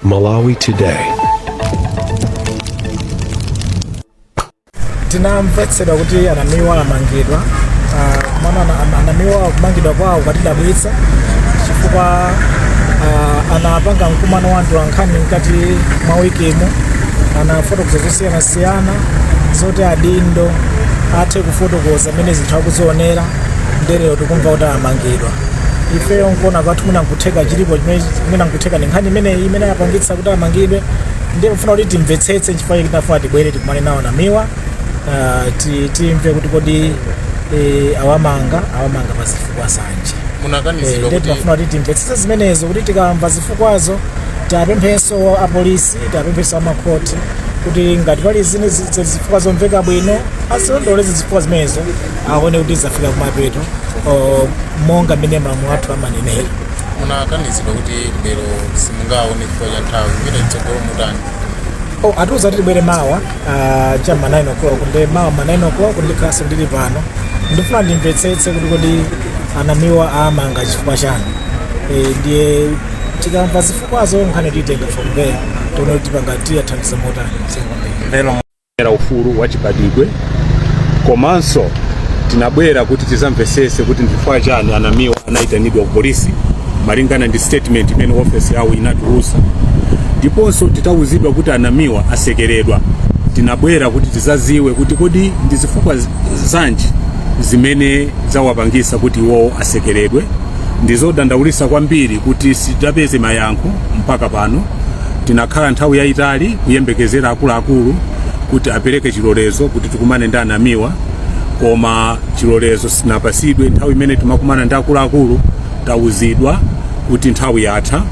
Malawi Today. Tinamvetsedwa kuti anamiwa amangidwa. Komano anamiwa kumangidwa kwawo kwatidabwitsa chifukwa anapanga mkumano wa atolankhani mkati mwa wikimu, anafotokoza zosiyanasiyana zoti adindo athe kufotokoza mmene zinthu akuzionera. Nde lero tikumva kuti amangidwa. Ifeyo nkuona kwathu mwina nkutheka chilipo chimene mwina nkutheka ndi nkhani imeneyi imene yapangitsa kuti amangidwe. Ndiye kufuna kuti timvetsetse, nchifukwa chake tinafuna tibwere tikumane nawo Namiwa, timve kuti kodi awamanga pa zifukwa zanji. Munakanizidwa Ndiye kuti timafuna kuti timvetsetse zimenezo kuti tikamva zifukwazo tiapemphenso apolisi, tiapemphenso amakhoti kuti ngati pali zine zifukwa zomveka bwino azilondoleze zifukwa zimenezo, aone kuti zafika kumapeto monga mmene malamulo athu amanenera. Munakanizidwa kuti lero simungaone chifukwa cha nthawi imene mtsogolo mutani? Oh, atiuza kuti tibwere mawa cha ma 9 o'clock. Nde mawa ma 9 o'clock ndikhalanso ndili pano. Ndifuna ndimvetsetse kuti kodi anamiwa amanga chifukwa chani. Ndiye tikamva zifukwazo nkhani titenga from there, tione kuti tipanga tiyathandiza motani. Lero era ufulu wachibadwidwe, komanso tinabwera kuti tizamvesese kuti ndifukwa chani anamiwa anayitanidwa ku polisi malingana ndi statement imene ofesi yawo inatulusa. Ndiponso titawuzidwa kuti anamiwa asekeredwa, tinabwera kuti tizaziwe kuti kodi ndi zifukwa zanji zimene zawapangisa kuti iwowo asekeredwe. Ndizodandaulisa kwambiri kuti sitapeze mayankho mpaka pano. Tinakhala nthawi yayitali kuyembekezera akuluakulu kuti apereke chilolezo kuti tikumane ndi anamiwa, koma chilolezo sinapasidwe. Nthawi imene timakumana ndi akuluakulu tawuzidwa kuti nthawi yatha,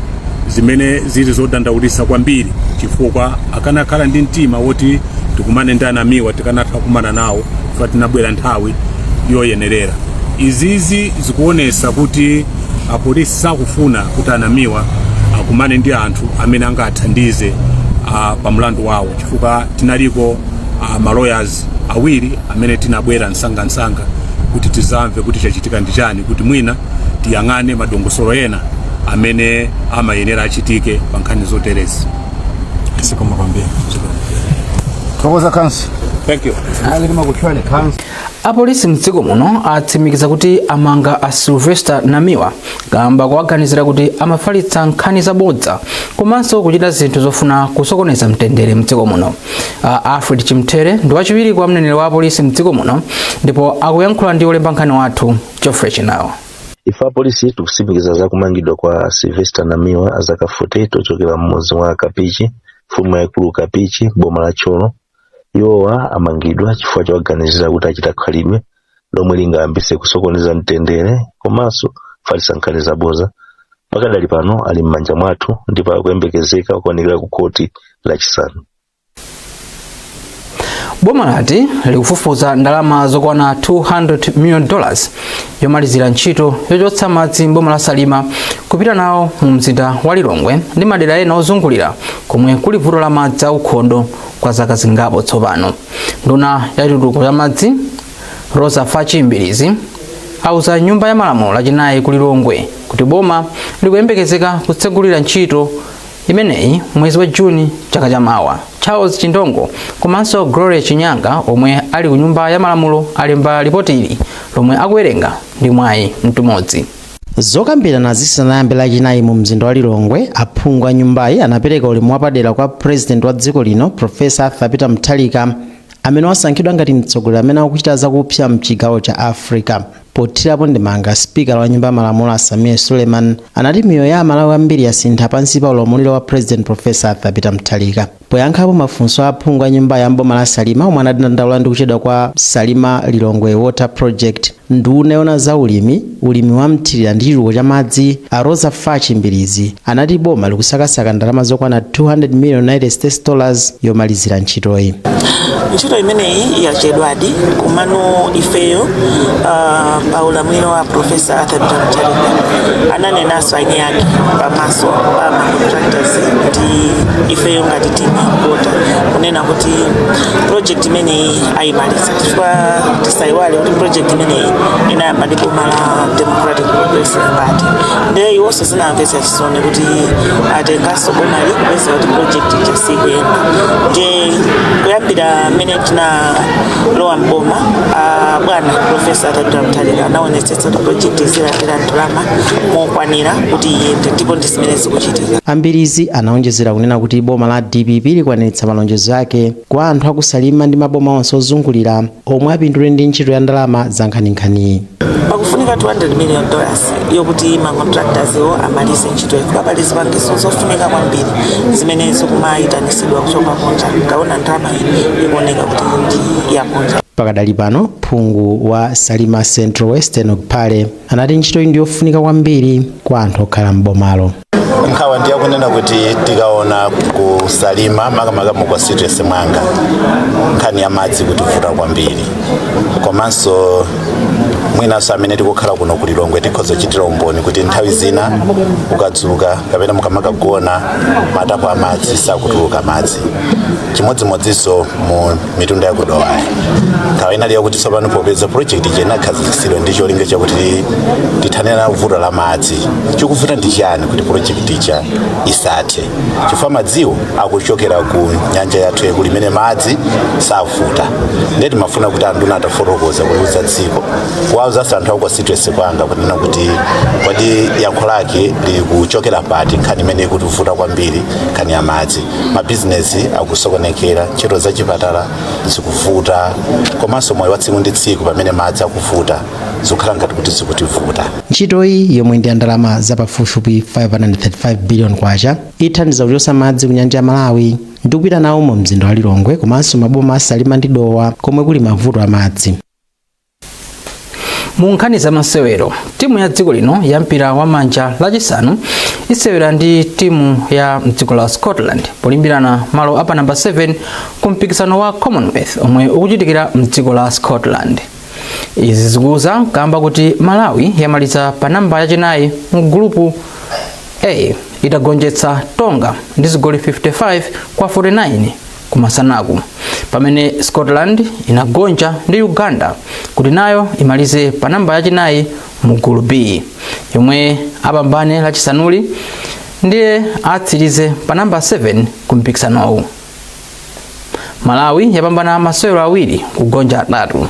zimene zili zodandaulisa kwambiri chifukwa akanakhala ndi mtima woti tikumane ndi anamiwa tikanatha kukumana nawo chifukwa tinabwera nthawi yoyenerera. Izizi zikuonesa kuti apolisi sakufuna kuti anamiwa akumane ndi anthu amene angathandize pa mlandu wawo, chifukwa tinaliko ma lawyers awiri amene tinabwera msangamsanga kuti tizamve kuti chachitika ndi chani, kuti mwina tiyang'ane madongosolo ena amene amayenera achitike pa nkhani zoterezi. Zikomo kwambiri. Thokoza counsel. Thank you. Ali timakutchwani counsel. Apolisi mdziko muno atsimikiza kuti amanga a Sylvester Namiwa kamba kuwaganizira kuti amafalitsa nkhani zabodza komanso kuchita zinthu zofuna kusokoneza mtendere mdziko muno. Alfred Chimthere ndi wachiwiri kwa mneneri wa apolisi mdziko muno ndipo akuyankhula ndi olemba nkhani wathu Geoffrey Chinawo. Ife apolisi tikutsimikiza za kumangidwa kwa Sylvester Namiwa a zaka 48 ochokera mmudzi mwa Kapichi, mfumu yaikulu Kapichi, boma la Thyolo. Iwowa amangidwa chifukwa chowaganizira kuti achita khalidwe lomwe lingayambitse kusokoneza mtendere komanso kufalitsa nkhani zabodza. Pakadali pano ali m'manja mwathu ndipo akuyembekezeka kukaonekera ku khoti Lachisanu. Boma lati likufufuza ndalama zokwana $200 million yomalizira ntchito yochotsa madzi m'boma la Salima kupita nawo mu mzinda wa Lilongwe ndi madera ena ozungulira komwe kuli vuto la madzi aukhondo kwa zaka zingapo tsopano. Nduna ya chitukuko cha madzi Roza Fatch Mbilizi auza nyumba ya malamulo Lachinayi ku Lilongwe kuti boma likuyembekezeka kutsegulira ntchito imeneyi mwezi wa Juni chaka chamawa. Charles Chindongo komanso Gloria Chinyanga omwe ali ku nyumba ya malamulo alemba lipoti ili lomwe akuwerenga ndi Mwayi Mtumodzi. Zokambirana zisanayambe Lachinayi mu mzinda wa Lilongwe, aphungu a nyumbayi anapereka ulemu wapadera kwa president wa dziko lino Professor Arthur Peter Mutharika amene wasankhidwa ngati mtsogoleri amene akuchita zakupsa mchigawo cha Africa. Pothirapo ndemanga, sipikala wa nyumba ya malamulo a Sameer Suleman anati miyoyo ya Amalawi ambiri yasintha pansi pa ulamuliro wa President Professor Arthur Peter Mutharika. Poyankhapo mafunso a aphungu a nyumba ya mboma la Salima omwe anadandaula ndi kuchedwa kwa Salima Lilongwe Water Project, nduna yoona za ulimi, ulimi wa mthirira ndi chitukuko cha madzi a Roza Fatch Mbilizi anati boma likusakasaka ndalama zokwana 200 million United States dollars yomalizira ntchitoyi. Ntchito imeneyi yachedwadi, komano ifeyo pa ulamuliro wa Professor Arthur Peter Mutharika ananenanso eni ake pamaso pa ma contractors ndi ifeyo ngati team ya water kunena kuti project imeneyi ayimaliza, chifukwa tisayiwale kuti project imeneyi inayamba ndi boma la Democratic Progressive Party. Ndiye iwonso zinamvetsa chisoni kuti Tikatenganso bomali kupeza kuti project ija sikuyenda. Ndiye kuyambira mmene tinalowa mboma, bwana Professor Arthur Mutharika anaonetsetsa kuti project izilandira ndalama mokwanira kuti iyende, ndipo ndi zimene zikuchitika. Ambirizi anaonjezera kunena kuti boma la DPP likwaniritsa malonjezo ake kwa anthu akuSalima ndi maboma onse ozungulira omwe apindule ndi ntchito ya ndalama za nkhaninkhani. Pakufunika $200 million yokuti ma contractors iwo amalize ntchito, ifika pali zipangizo zofunika kwambiri zimene zikumayitanisidwa kuchoka kunja. Kaona ndalama iyi ikuoneka kuti ndi yakunja. Pakadali pano, phungu wa Salima Central West Enoch Phale anati ntchito iyi ndiyofunika kwambiri kwa anthu okhala m'bomalo. Nkhawa ndiye kunena kuti tikaona kuSalima, makamaka mu constituency mwanga, nkhani ya madzi kutivuta kwambiri. Komanso mwinanso amene tikukhala kuno ku Lilongwe tikhoza kuchitira umboni kuti nthawi zina ukadzuka kapena mukamakagona, matapu amadzi sakutuluka madzi. Chimodzimodzinso mu mitunda ya kuDowayi. Nkhawa inali yakuti tsopano popeza project ija inakhazikitsidwa ndi cholinga chakuti tithane na vuto la madzi, chikuvuta ndi chani kuti project ija isathe? Chifukwa madziwo akuchokera ku nyanja yathu yaikulu imene madzi savuta. Ndiye timafuna kuti anduna atafotokoza, kuuza dziko, kuwauza anthu aku constituency kwanga kunena kuti kodi yankho lake likuchokera pati nkhani imene ikutivuta kwambiri, nkhani ya madzi? Mabizinesi akusokonekera, ntchito zachipatala zikuvuta, komanso moyo wa tsiku ndi tsiku pamene madzi akuvuta zikukhala ngati kuti zikutivuta. Ntchitoyi, yomwe ndi ya ndalama zapafupifupi 535 billion kwacha, ithandiza kuchotsa madzi ku nyanja ya Malawi ndi kupita nawo mu mzinda wa Lilongwe komanso maboma a Salima ndi Dowa komwe kuli mavuto amadzi. Mu nkhani za masewero, timu ya dziko lino ya mpira wa manja Lachisanu isewera ndi timu ya mdziko la Scotland polimbirana malo apa namba 7 ku mpikisano wa Commonwealth omwe ukuchitikira mdziko la Scotland. Izi zikuza kamba kuti Malawi yamaliza pa namba yachinayi mu gulupu A itagonjetsa Tonga ndi zigoli 55 kwa 49 kumasanaku, pamene Scotland inagonja ndi Uganda kuti nayo imalize pa namba yachinayi mu gulu B. Yomwe apambane Lachisanuli ndiye atsirize pa namba 7 ku mpikisanowu. Malawi yapambana masewero awiri, kugonja atatu.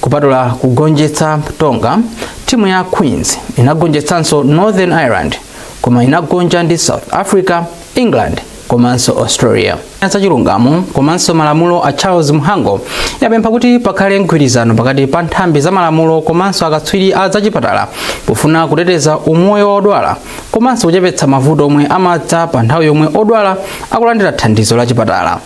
Kupatula kugonjetsa Tonga, timu ya Queens inagonjetsanso Northern Ireland, koma inagonja ndi South Africa, England komanso Australia. Zachilungamo komanso malamulo a Charles Mhango yapempha kuti pakhale mgwirizano pakati pa nthambi za malamulo komanso akatswiri a zachipatala pofuna kuteteza umoyo wa odwala komanso kuchepetsa mavuto omwe amadza pa nthawi yomwe odwala akulandira thandizo la chipatala.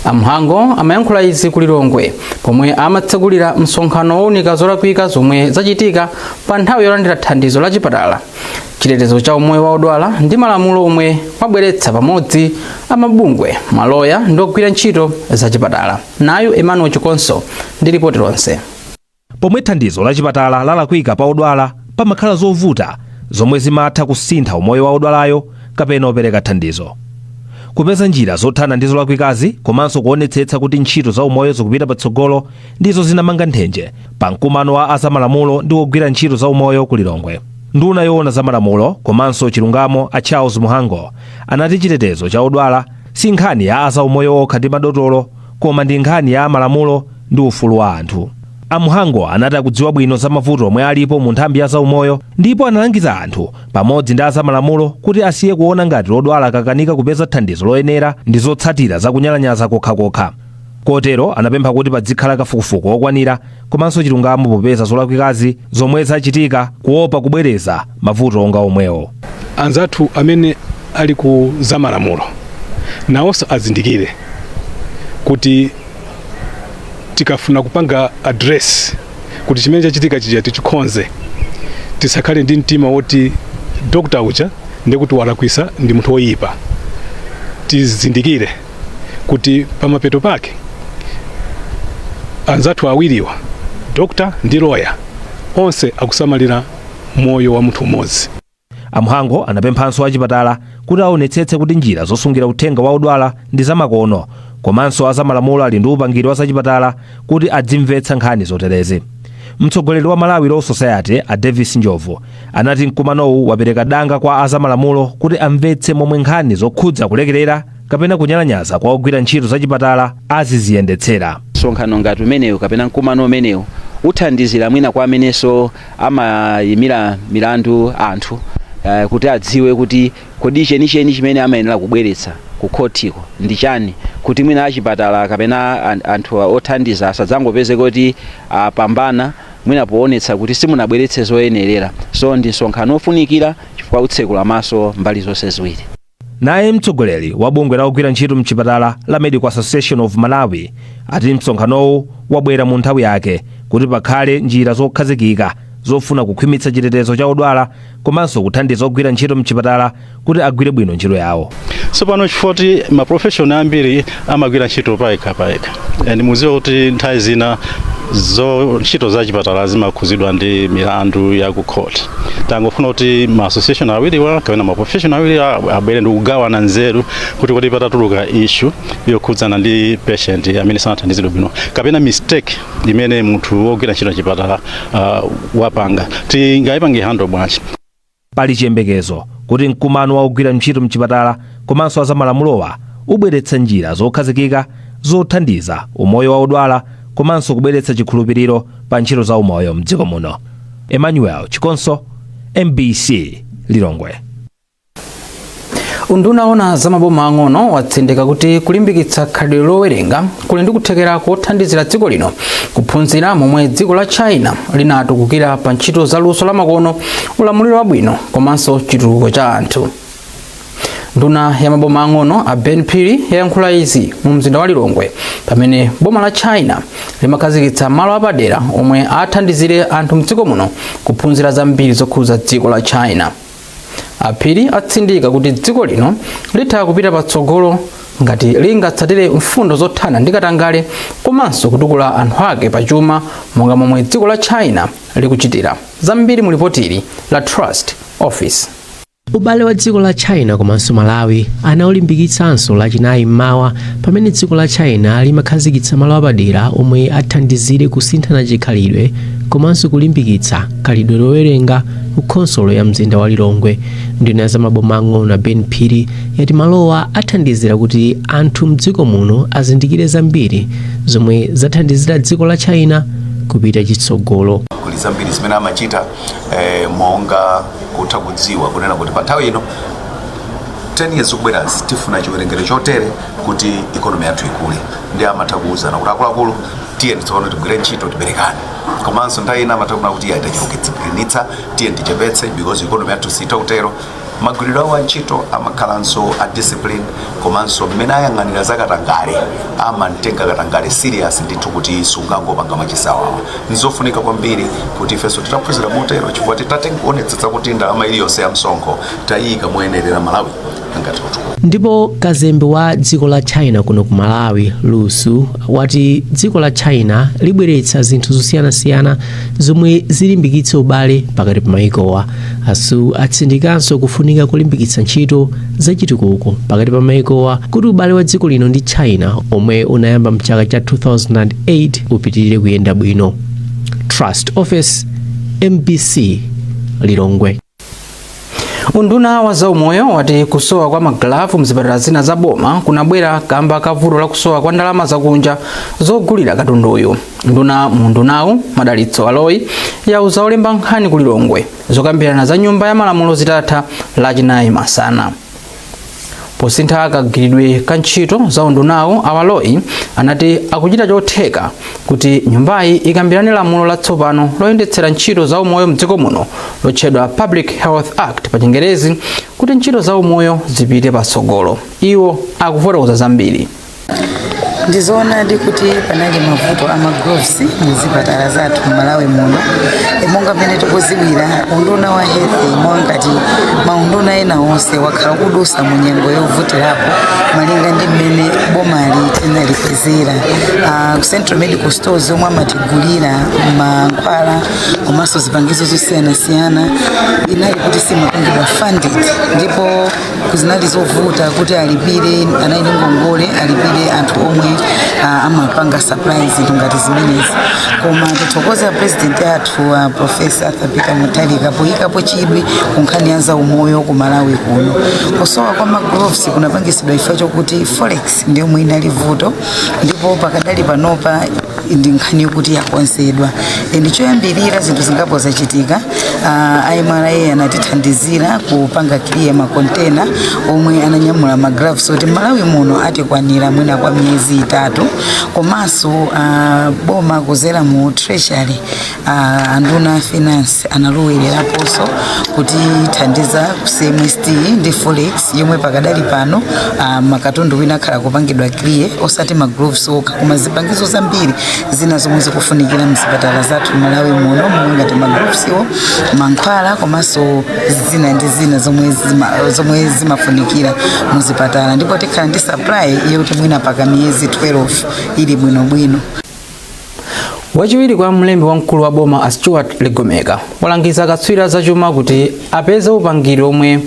Amhango amayankhula izi ku Lilongwe pomwe amatsekulira msonkhano wowunika zolakwika zomwe zachitika pa nthawi yolandira thandizo la chipatala, chitetezo cha umoyo wa odwala ndi malamulo, omwe wabweretsa pamodzi amabungwe, maloya ndi ogwira ntchito za chipatala. Nayu Emmanuel Chikonso ndi ripoti lonse. Pomwe thandizo la chipatala lalakwika pa odwala, pamakhala zovuta zomwe zimatha kusintha umoyo wa odwalayo kapena opereka thandizo. Kupeza njira zothana ndi zolakwikazi komanso kuonetsetsa kuti ntchito za umoyo zikupita patsogolo ndizo zinamanga nthenje pa mkumano wa azamalamulo ndi ogwira ntchito za umoyo ku Lilongwe. Nduna yoona za malamulo komanso chilungamo a Charles Mhango anati chitetezo cha odwala si nkhani ya azaumoyo okha ndi madotolo, koma ndi nkhani ya malamulo ndi ufulu wa anthu. Amhango anati akudziwa bwino za mavuto omwe alipo mu nthambi ya zaumoyo, ndipo analangiza anthu pamodzi ndi azamalamulo kuti asiye kuona ngati odwala akakanika kupeza thandizo loyenera ndi zotsatira zakunyalanyaza kokhakokha. Kotero anapempha kuti padzikhala kafukufuku okwanira komanso chilungamo popeza zolakwikazi zomwe zachitika, kuopa kubwereza mavuto onga omwewo. Anzathu amene ali ku zamalamulo nawonso azindikire kuti tikafuna kupanga address kuti chimene chachitika chija tichikonze, tisakhale ndi mtima woti doctor uja ndikuti walakwisa, ndi munthu woyipa. Tizindikire kuti pamapeto pake anzathu awiriwa, doctor ndi lawyer, onse akusamalira moyo wa munthu umodzi. Amhango anapemphanso achipatala kuti aonetsetse kuti njira zosungira uthenga wa odwala ndi zamakono, komanso azamalamulo ali ndi upangiri wa zachipatala kuti adzimvetsa nkhani zoterezi. Mtsogoleri wa Malawi Law Society, a Davis Njovu, anati mkumanowu wapereka danga kwa azamalamulo kuti amvetse momwe nkhani zokhudza kulekerera kapena kunyalanyaza kwa ogwira ntchito zachipatala aziziyendetsera. Msonkhano ngati umenewu kapena mkumano umenewu uthandizira mwina kwa amenenso amayimira milandu anthu kuti adziwe kuti kodi chenicheni chimene amayenera kubweretsa ku khotiko ndi chani, kuti mwina achipatala kapena anthu othandiza asadzangopeze kuti apambana mwina poonetsa kuti simunabweretse zoyenerera. So ndi msonkhano ofunikira chifukwa utsekula maso mbali zonse ziwiri. Naye mtsogoleri wa bungwe la ogwira ntchito mchipatala la Medical Association of Malawi ati msonkhanowu wabwera mu nthawi yake kuti pakhale njira zokhazikika zofuna kukhwimitsa chitetezo cha odwala komanso kuthandiza ogwira ntchito mchipatala kuti agwire bwino ntchito yawo. Tsopano chifukwa ma professional ambiri amagwira ntchito payekha payekha, and muziwe kuti nthawi zina zo ntchito za chipatala zimakhuzidwa ndi milandu ya ku court, tangofuna kuti ma association awiriwa kapena ma professional awiri abwere ndi kugawana nzeru kuti kodi patatuluka issue yokhudzana ndi patient amene sanathandizidwe bwino kapena mistake imene munthu wogwira ntchito chipatala wapanga, tingayipange handle bwanji? Pali chiyembekezo kuti mkumano wa ogwira ntchito mchipatala komanso azamalamulowa ubweretsa njira zokhazikika zothandiza umoyo wa odwala komanso kubweretsa chikhulupiriro pa ntchito za umoyo mdziko muno. Emmanuel Chikonso, MBC, Lilongwe. Unduna ona za maboma ang'ono watsindika kuti kulimbikitsa khalidwe lowerenga kuli ndi kuthekera kothandizira dziko lino kuphunzira momwe dziko la China linatukukira pa ntchito za luso lamakono, ulamuliro wabwino komanso chitukuko cha anthu. Nduna ya maboma ang'ono a Ben Phiri yayankhula izi mu mzinda wa Lilongwe pamene boma la China limakhazikitsa malo apadera omwe athandizire anthu mdziko muno kuphunzira zambiri zokhudza dziko la China. Aphiri atsindika kuti dziko lino litha kupita patsogolo ngati lingatsatire mfundo zothana ndi katangale komanso kutukula anthu ake pachuma monga momwe dziko la China likuchitira. Zambiri mu lipotili la Trust Office. Ubale wa dziko la China komanso Malawi anawulimbikitsanso Lachinayi mmawa pamene dziko la China limakhazikitsa malo apadera omwe athandizire kusinthana chikhalidwe komanso kulimbikitsa khalidwe lowerenga ku khonsolo ya mzinda wa Lilongwe. Nduna ya zamaboma ang'ono Ben Phiri yati malowa athandizira kuti anthu mdziko muno azindikire zambiri zomwe zathandizira dziko la China kupita chitsogolo. Kuli zambiri zimene amachita, monga kutha kudziwa kunena kuti pa nthawi ino, 10 years zikubwerazi, tifuna chiwerengero chotere kuti economy yathu ikule, ndi amatha kuwuzana kuti akuluakulu, tiye tsopano tigwire ntchito, tiberekane. Komanso nthawi ina amatha kunena kuti tachulukitsa, tiye tichepetse because economy yathu sitha kutero. Magwiridwe awo a ntchito amakhalanso a discipline, komanso mmene ayang'anira zakatangale, amamtenga katangale serious ndithu kuti sungangopanga machisawawa. Nzofunika kwambiri kuti ifenso titaphunzira motero, chifukwa titaonetsetsa kuti ndalama iliyonse ya msonkho tayiyika moyenerera, Malawi angathe kutukuka. Ndipo kazembe wa dziko la China kuno ku Malawi, Lusu, wati dziko la China libweretsa zinthu zosiyanasiyana zomwe zilimbikitse ubale pakati pa mayikowa. Asu atsindikanso kufunika kulimbikitsa ntchito zachitukuko pakati pa mayikowa kuti ubale wa dziko lino ndi China omwe unayamba mchaka cha 2008 upitirire kuyenda bwino. Trust Office, MBC, Lilongwe. Unduna wa zaumoyo wati kusowa kwa magalavu mzipatala zina za boma kunabwera kamba ka vuto la kusowa kwa ndalama zakunja zogulira katunduyu. Nduna mu undunawu, Madalitso Aloyi, yauza olemba nkhani ku Lilongwe zokambirana za Nyumba ya Malamulo zitatha Lachinayi masana. Posintha kagwiridwe ka ntchito za undunawu, a Aloyi anati akuchita chotheka kuti nyumbayi ikambirane lamulo latsopano loyendetsera ntchito za umoyo mdziko muno lotchedwa Public Health Act pa Chingerezi kuti ntchito za umoyo zipite patsogolo. Iwo akufotokoza zambiri. Ndizoonadi kuti panali mavuto a magloves muzipatala zathu m'Malawi muno. Monga mmene tikuziwira, unduna wa health, mwangati maunduna ena onse, wakhala kudusa mu nyengo yovutirapo malinga ndi mmene bomali tinalipezera. Central Medical Stores omwe amatigulira mankhwala komanso zipangizo zosiyanasiyana inali kuti simapangidwa funded, ndipo zinali zovuta kuti alipire, anali ndi ngongole, alipire anthu omwe amapanga supply zinthu ngati zimenezi. Koma tithokoza President athu, Professor Arthur Peter Mutharika, poyikapo chidwi ku nkhani ya zaumoyo ku Malawi kuno. Kusowa kwa magloves kunapangisidwa chifukwa chokuti forex ndiyo inali vuto, ndipo pakadali panopa ndi nkhani yokuti yakonzedwa. And choyambirira, zinthu zingapo zachitika. MRA anatithandizira kupanga clear makontena omwe ananyamula magloves oti Malawi muno atikwanira mwina kwa miyezi 3. Komanso boma kuzera mu Treasury, anduna Finance analowereraponso kutithandiza ku CMST ndi forex, yomwe pakadali pano makatundu wina akhala kupangidwa clear, osati magloves okha koma zipangizo zambiri zina zomwe zikufunikira mzipatala zathu Malawi muno, momwe ngati magloves iwo, mankhwala, komanso zina ndi zina zomwe zimafunikira muzipatala. Ndipo tikhala ndi supply yoti mwina paka miyezi 12 ili bwinobwino. Wachiwiri kwa mlembi wamkulu wa boma, a Stuart Ligomeka, walangiza akatswiri azachuma kuti apeze upangiri omwe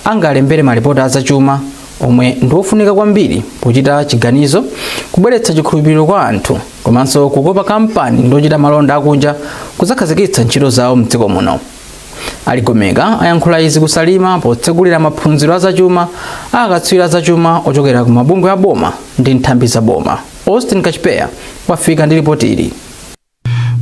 angalembere malipoti azachuma, omwe ndi ofunika kwambiri pochita chiganizo, kubweretsa chikhulupiriro kwa anthu, komanso kukopa kampani ndi ochita malonda akunja kudzakhazikitsa ntchito zawo mdziko muno. A Ligomeka ayankhula izi kuSalima potsegulira maphunziro azachuma a akatswiri azachuma ochokera ku mabungwe a boma ndi nthambi za boma. Austin Kachipeya wafika ndi ripoti ili.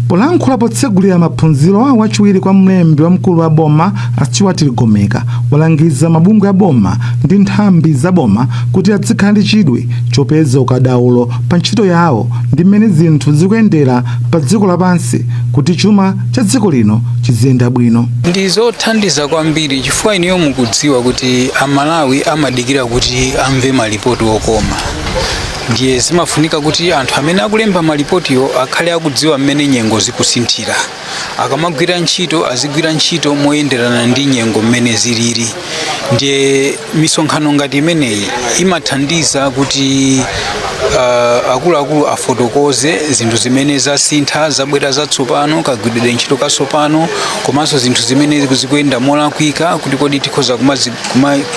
Polankhula potsegulira maphunziro a wachiwiri kwa mlembi wamkulu wa boma, a Stuart Ligomeka, walangiza mabungwe a boma ndi nthambi za boma kuti azikhala ndi chidwi chopeza ukadaulo pa ntchito yawo ndi mmene zinthu zikuyendera pa dziko lapansi, kuti chuma cha dziko lino chiziyenda bwino. Ndi zothandiza kwambiri chifukwa iniyo mukudziwa kuti Amalawi amadikira kuti amve malipoti okoma. Ndiye zimafunika kuti anthu amene akulemba malipotiwo akhale akudziwa mmene nyengo zikusinthira. Akamagwira ntchito, azigwira ntchito moyenderana ndi nyengo mmene zilili. Ndiye misonkhano ngati imeneyi imathandiza kuti akuluakulu afotokoze zinthu zimene zasintha, zabwera zatsopano, kagwiridwe ntchito katsopano, komanso zinthu zimene zikuyenda molakwika, kuti kodi tikhoza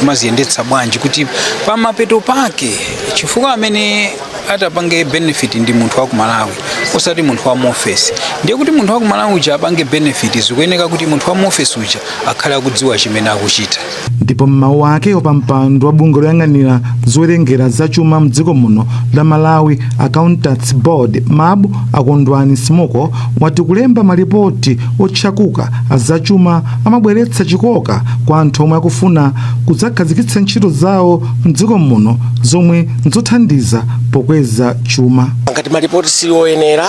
kumaziyendetsa bwanji kuti pamapeto pake, chifukwa amene atapange benefit ndi munthu wa ku Malawi, osati munthu wa muofesi. Ndiye kuti munthu wa ku Malawi uja apange benefit, zikuyeneka kuti munthu wa muofesi uja akhale akudziwa chimene akuchita. Ndipo m'mawu ake, wapampando wa bungwe loyang'anira zowerengera zachuma mdziko muno la Malawi Accountants Board, MAB, Akondwani Simuko, wati kulemba malipoti otchakuka azachuma amabweretsa chikoka kwa anthu omwe akufuna kudzakhazikitsa ntchito zawo mdziko muno, zomwe nzothandiza pokweza chuma. Ngati malipoti si oyenera,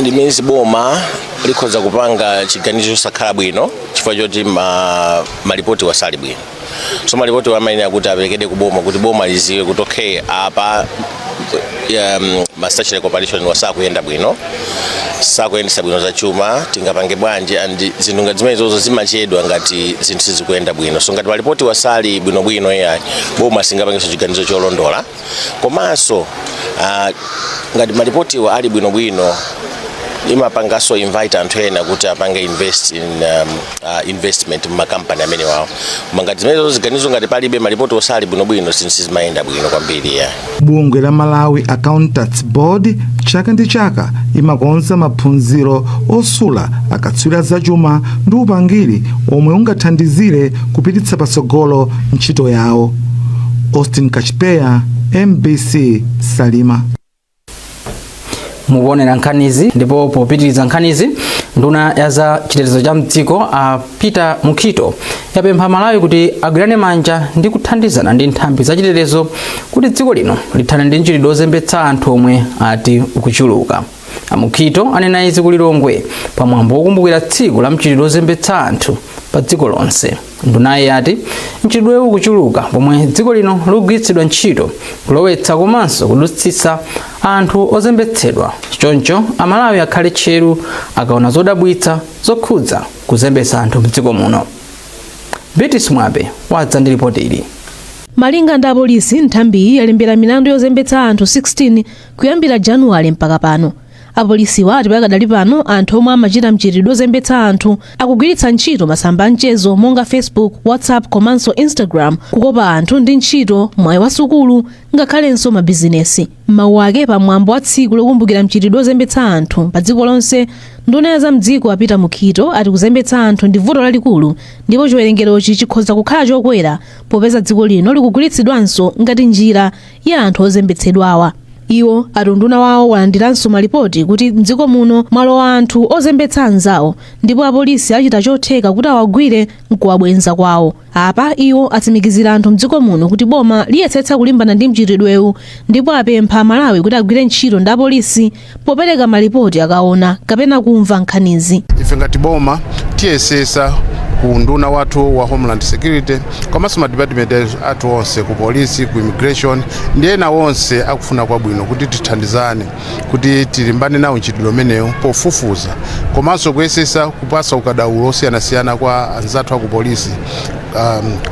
ndi boma likhoza kupanga chiganizo chosakhala bwino chifukwa choti malipoti wasali bwino. So malipoti amayenera kuti aperekedwe ku boma kuti boma liziwe kuti okay, apa ma statutory corporation wasakuyenda bwino, sakuyendesa bwino zachuma, tingapange bwanji? And zinthu ngati zimenezozo zimachedwa ngati zinthu sizikuyenda bwino. So ngati malipoti wasali bwinobwino, yayi, boma singapangenso chiganizo cholondola. Komanso ngati malipotiwa ali bwinobwino, imapanganso invite anthu ena kuti apange invest in investment mumakampani amene wawo. Koma ngati zimenezo ziganizo, ngati palibe malipoti osali bwinobwino, zinthu sizimayenda bwino kwambiri ya. Bungwe la Malawi Accountants Board chaka ndi chaka imakonza maphunziro osula akatswiri azachuma ndi upangiri omwe ungathandizire kupititsa patsogolo ntchito yawo. Austin Kachipeya, MBC, Salima. Mukuonera nkhanizi. Ndipo popitiriza nkhanizi, nduna ya za chitetezo cha mdziko, a Peter Mukhito, yapempha Malawi kuti agwirane manja ndi kuthandizana ndi nthambi za chitetezo kuti dziko lino lithane ndi mchitidwe ozembetsa anthu omwe ati ukuchuluka. A Mukhito anena izi ku Lilongwe pamwambo wokumbukira tsiku la mchitidwe ozembetsa anthu pa dziko lonse. Ndunayi yati mchitidwewu ukuchuluka pomwe dziko lino likugwiritsidwa ntchito kulowetsa komanso kudutsitsa anthu ozembetsedwa. Choncho Amalawi akhale tcheru akaona zodabwitsa zokhudza kuzembetsa anthu mdziko muno. Beatrice Mwape wadza ndi ripoti ili. Malinga ndi apolisi, nthambiyi yalembera milandu yozembetsa anthu 16 kuyambira Januwale mpaka pano. Apolisiwa ati pakadali pano anthu omwe amachita mchitidwe ozembetsa anthu akugwiritsa ntchito masamba a mchezo monga Facebook, WhatsApp komanso Instagram kukopa anthu ndi ntchito, mwayi wa sukulu ngakhalenso mabizinesi. Mawu ake pamwambo wa tsiku lokumbukira mchitidwe ozembetsa anthu pa dziko lonse, nduna ya zamdziko a Peter Mukhito ati kuzembetsa anthu ndi vuto lalikulu ndipo chiwerengerochi chikhoza kukhala chokwera popeza dziko lino likugwiritsidwanso ngati njira ya anthu ozembetsedwawa. Iwo ati unduna wawo walandiranso malipoti kuti mdziko muno mwalowa anthu ozembetsa anzawo ndipo apolisi achita chotheka kuti awagwire nkuwabwenza kwawo. Apa iwo atsimikizira anthu mdziko muno kuti boma liyesetsa kulimbana ndi mchitidwewu ndipo apempha Amalawi kuti agwire ntchito ndi apolisi popereka malipoti akaona kapena kumva nkhanizi. Ife ngati boma tiyesesa ku unduna wathu wa Homeland Security komanso ma department athu onse, ku polisi, ku immigration ndi ena onse akufuna kwabwino, kuti tithandizane kuti tilimbane nawo mchitidwe umenewu pofufuza komanso kuyesesa kupasa ukadaulo osiyanasiyana kwa anzathu aku polisi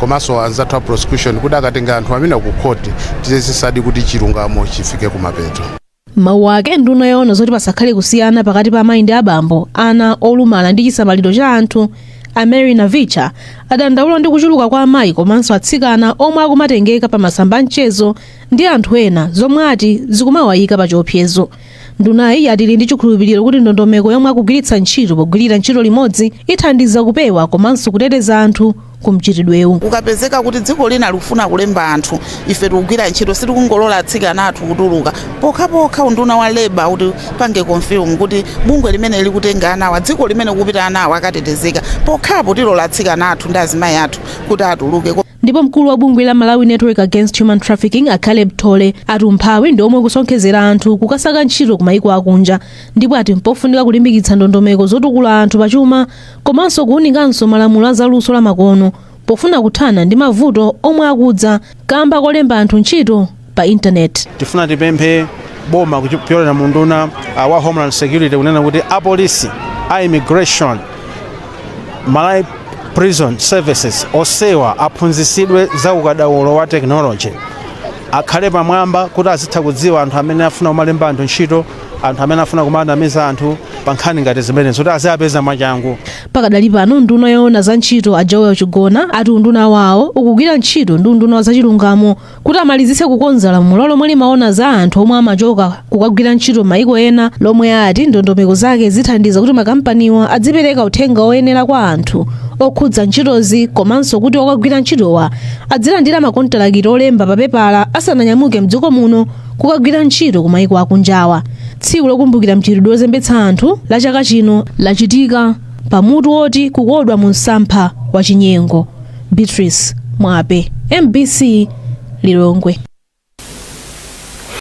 komanso anzathu a prosecution, kuti akatenga anthu amene ku khoti tiyesesadi kuti chilungamo chifike kumapeto. Mawu ake, nduna yoona zoti pasakhale kusiyana pakati pa amayi ndi abambo, ana olumala ndi chisamaliro cha anthu, a Mary Navicha, adandaula ndi kuchuluka kwa amayi komanso atsikana omwe akumatengeka pa masamba a mchezo ndi anthu ena, zomwe ati zikumawayika pa chiopsezo. Ndunayi yati ili ndi chikhulupiriro kuti ndondomeko yomwe akugwiritsa ntchito pogwirira ntchito limodzi ithandiza kupewa komanso kuteteza anthu ku mchitidwewu. Ukapezeka kuti dziko lina likufuna kulemba anthu, ife tikugwira ntchito, sitikungolola atsikana athu kutuluka pokhapokha unduna wa labour kuti pange confirm kuti bungwe limene likutenga anawa, dziko limene kupita anawa akatetezeka, pokhapo tilola atsikana athu ndi azimayi athu kuti atuluke. Ndipo mkulu wa bungwe la Malawi Network Against Human Trafficking, a Caleb Thole, ati umphawi ndi omwe kusonkhezera anthu kukasaka ntchito ku mayiko akunja, ndipo ati mpofunika kulimbikitsa ndondomeko zotukula anthu pachuma komanso kuwunikanso malamulo a zaluso la makono pofuna kuthana ndi mavuto omwe akudza kamba kolemba anthu ntchito pa intaneti. Tifuna tipemphe boma kupyolera mu unduna wa Homeland Security kunena kuti apolisi, a immigration, Malawi Prison Services, osewa aphunzitsidwe za ukadaulo wa technology, akhale pamwamba kuti azitha kudziwa anthu amene afuna kumalemba anthu ntchito, anthu amene afuna kumanamiza anthu pa nkhani ngati zimenezo, kuti aziyapeza mwachangu. Pakadali pano, nduna yoona za ntchito a Joel Chigona ati unduna wawo ukugwira ntchito ndi unduna wa zachilungamo kuti amalizitse kukonza lamulo lomwe limaona za anthu omwe amachoka kukagwira ntchito m'mayiko ena, lomwe ati ndondomeko zake zithandiza kuti makampaniwa adzipereka uthenga oyenera kwa anthu okhudza ntchitozi, komanso kuti okagwira ntchitowa adzilandira makontalakiti olemba pa pepala asananyamuke mdziko muno kukagwira ntchito ku mayiko akunjawa. Tsiku lokumbukira mchitidwe wozembetsa anthu la chaka chino lachitika pamutu woti "Kukodwa mu msampha wa chinyengo". Beatrice Mwape, MBC, Lilongwe.